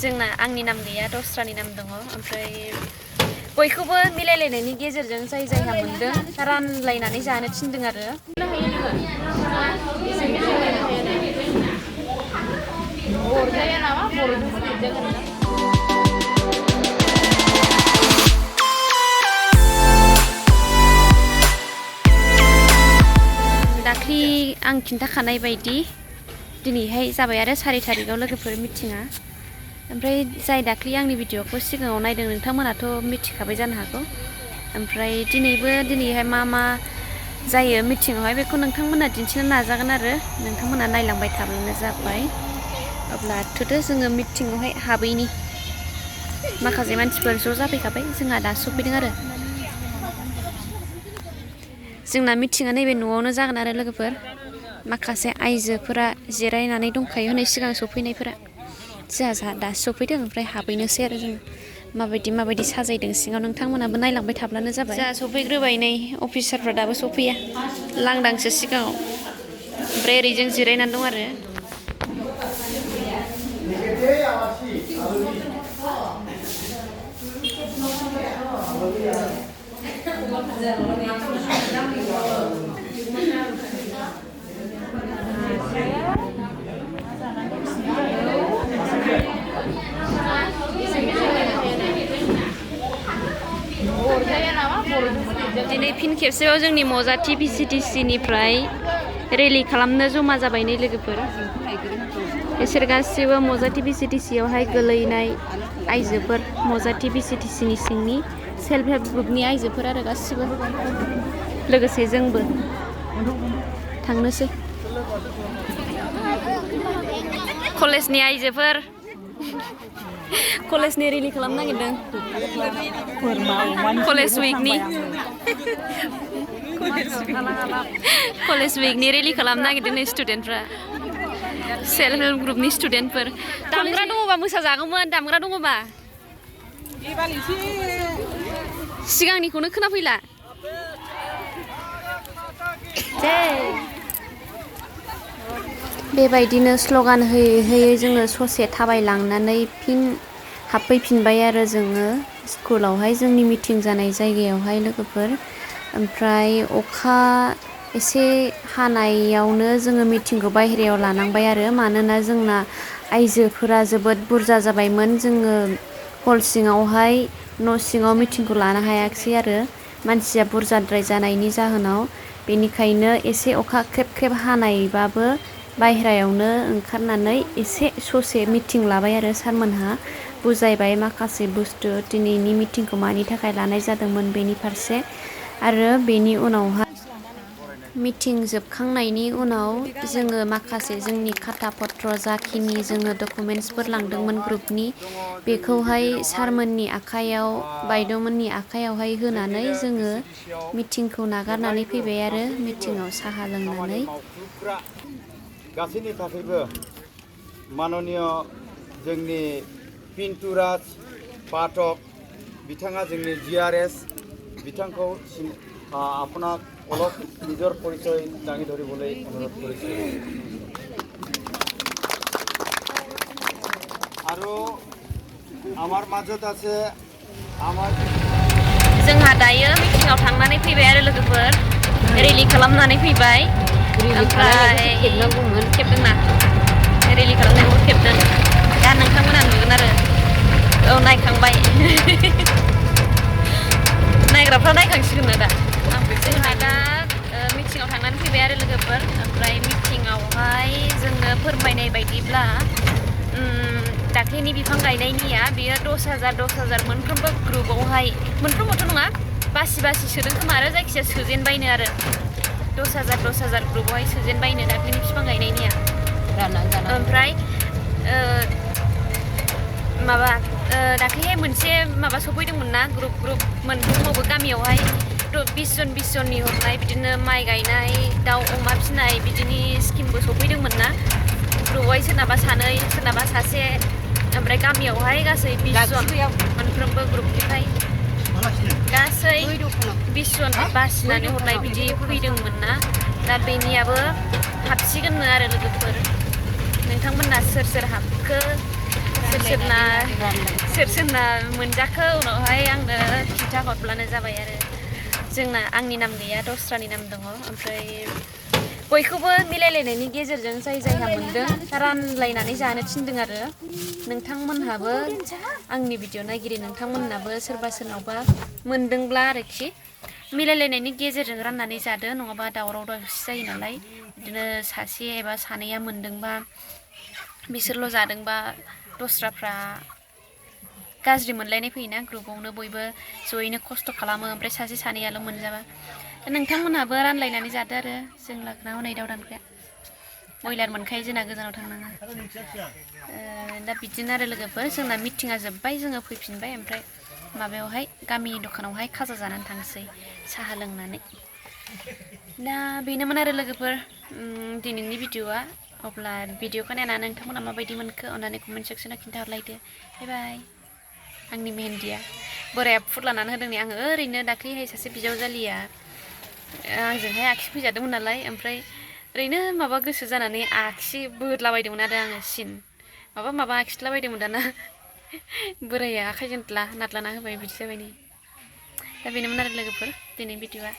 जोंना आंनि नाम गैया दस्रानि नाम दङ ओमफ्राय बयखौबो मिलायलायनायनि गेजेरजों जाय जायहा मोनदों रानलायनानै जानो थिनदों आरो दाख्लि आं खिन्थाखानाय बायदि दिनैहाय जाबाय आरो 4 तारिखआव लोगोफोर मिटिङा ओमफ्राय जाय दाख्लि आंनि भिडिअखौ सिगाङाव नायदों नोंथांमोनाथ' मिथिखाबाय जानो हागौ ओमफ्राय दिनैहाय मा जायो मिटिङावहाय बेखौ नोंथांमोना दिन्थिनो नाजागोन आरो नोंथांमोना नायलांबाय थाब्लानो जाबाय अब्ला थुदो जोङो मिटिङावहाय हाबैनि माखासे मानसिफोर ज' जाफैखाबाय जोंहा दा सफैदों आरो जोंना मिटिङा नैबे न'आवनो जागोन आरो लोगोफोर माखासे आइजोफोरा जिरायनानै दंखायो हनै सिगां सफैनायफोरा जोंहा दा सफैदों ओमफ्राय हाबैनोसै आरो जों माबायदि साजायदों सिङाव नोंथांमोनाबो नायलांबाय थाब्लानो जाबाय जोंहा सफैग्रोबाय नै अफिसारफ्रा दाबो सफैया लांदांसो सिगाङाव ओमफ्राय ओरै जों जिरायनानै दं आरो दिनै फिन खेबसेबाव जोंनि मजाथि भिसिडिसिनिफ्राय रेलि खालामनो जमा जाबाय नै लोगोफोर बिसोर गासिबो मजाथि भिसिडिसियावहाय गोलैनाय आइजोफोर मजाथि भिसिडिसिनि सिंनि सेल्फ हेल्प ग्रुपनि आइजोफोर आरो गासिबो लोगोसे जोंबो थांनोसै कलेजनि आइजोफोर कलेजनि रेलि खालामनो नागिरदों कलेज उइकनि रेलि खालामनो नागिरदों नै स्टुडेन्टफ्रा सेल्फ हेल्प ग्रुपनि स्टुडेन्टफोर दामग्रा दङबा मोसाजागौमोन दामग्रा दङबा सिगांनिखौनो खोनाफैला बेबायदिनो स्ल'गान होयै जोङो ससे थाबायलांनानै फिन हाबफैफिनबाय आरो जोङो स्कुलावहाय जोंनि मिटिं जानाय जायगायावहाय लोगोफोर ओमफ्राय अखा एसे हानायावनो जोङो मिटिंखौ बायहेरायाव लानांबाय आरो मानोना जोंना आइजोफोरा जोबोद बुरजा जाबायमोन जोङो हल सिङावहाय न' सिङाव मिटिंखौ लानो हायाखिसै आरो मानसिया बुरजाद्राय जानायनि जाहोनाव बेनिखायनो एसे अखा ख्रेब ख्रेब हानायबाबो बायहेरायावनो ओंखारनानै एसे ससे मिटिं लाबाय आरो सारमोनहा बुजायबाय माखासे बुस्थु दिनैनि मिटिंखौ मानि थाखाय लानाय जादोंमोन बेनि फारसे आरो बेनि उनावहाय मिटिं जोबखांनायनि उनाव जोङो माखासे जोंनि खाथा पत्र जाखिनि जोङो डकुमेन्टसफोर लांदोंमोन ग्रुपनि बेखौहाय सारमोननि आखायाव बायद'मोननि आखायावहाय होनानै जोङो मिटिंखौ नागारनानै फैबाय आरो मिटिङाव साहा लोंनानै गासैनि थाखायबो माननीय जोंनि पिन्टुराज पाठक बिथाङा जोंनि GRS बिथांखौ আপোনাক অলপ নিজৰ পৰিচয় দাঙি ধৰিবলৈ অনুৰোধ কৰিছোঁ আৰু আমাৰ মাজত আছে जोंहा दायो मिटिङाव थांनानै फैबाय आरो लोगोफोर रेलि खालामनानै फैबाय ओमफ्राय खेबदोंना रेलि खालामनायखौ खेबदों दा नोंथांमोना नुगोन आरो औ नायखांबाय नायग्राफ्रा नायखांसिगोन दा जोंहा दा मिटिङाव थांनानै फैबाय आरो लोगोफोर ओमफ्राय मिटिङावहाय जोंनो फोरमायनाय बायदिब्ला दाख्लैनि बिफां गायनायनिया बेयो 10,000 मोनफ्रोमबो ग्रुपआवहाय मोनफ्रोमबोथ' नङा बासि सोदों खोमा आरो जायखिजाया सोजेनबायनो आरो 10,000 ग्रुपआवहाय सोजेनबायनो दाख्लैनि बिफां गायनायनिया ओमफ्राय दाख्लैहाय मोनसे माबा सफैदोंमोन ना ग्रुप मोनफ्रोमबो गामियावहाय 20 जननि हरनाय बिदिनो माइ गायनाय दाउ अमा फिसिनाय बिदिनि स्किमबो सफैदोंमोन ना ग्रुपआवहाय सोरनाबा सानै सोरनाबा सासे ओमफ्राय गामियावहाय गासै 20 जन मोनफ्रोमबो ग्रुपनिफ्राय गासै 20 जन बासिनानै हरनाय बिदि फैदोंमोन ना दा बेनियाबो हाबसिगोननो आरो लोगोफोर नोंथांमोना सोर हाबखो सोरना मोनजाखो उनावहाय आंनो खिन्था हरब्लानो जाबाय आरो जोंना आंनि नाम गैया दस्रानि नाम दङ ओमफ्राय बयखौबो मिलायलायनायनि गेजेरजों जायहा मोनदों रानलायनानै जानो थिनदों आरो नोंथांमोनहाबो आंनि भिडिअ नायगिरि नोंथांमोनहाबो सोरबा सोरनावबा मोनदोंब्ला आरोखि मिलायलायनायनि गेजेरजों राननानै जादो नङाबा दावराव दावसि जायो नालाय बिदिनो सासे एबा सानैया मोनदोंबा बिसोरल' जादोंबा दस्राफ्रा गाज्रि मोनलायनाय फैयोना ग्रुपावनो बयबो जयैनो खस्थ' खालामो ओमफ्राय सासे सानैयाल' मोनजाबा नोंथांमोनहाबो रानलायनानै जादो आरो जों लागोना हनै दावदानग्राया बयलार मोनखायो जोंना गोजानाव थांनाङा दा बिदिनो आरो लोगोफोर जोंना मिटिङा जोब्बाय जोङो फैफिनबाय ओमफ्राय माबायावहाय गामि दखानावहाय खाजा जानानै थांसै साहा लोंनानै दा बेनोमोन आरो लोगोफोर दिनैनि भिडिअआ अब्ला भिडिअखौ नायनानै नोंथांमोना माबायदि मोनखो अननानै कमेन्ट सेक्सनाव खिन्थाहरलायदो बाय बाय आंनि मेहेन्दिया बोराया फुर लानानै होदों नै आङो ओरैनो दाख्लैहाय सासे बिजावजालिया आंजोंहाय आखि फैजादोंमोन नालाय ओमफ्राय ओरैनो माबा गोसो जानानै आखि बोदलाबायदोंमोन आरो आङो सिन माबा आखिथलाबायदोंमोन दाना बोराया आखाइजों नारलाना होबाय बिदि जाबाय नै दा बेनोमोन आरो लोगोफोर दिनै भिडिअआ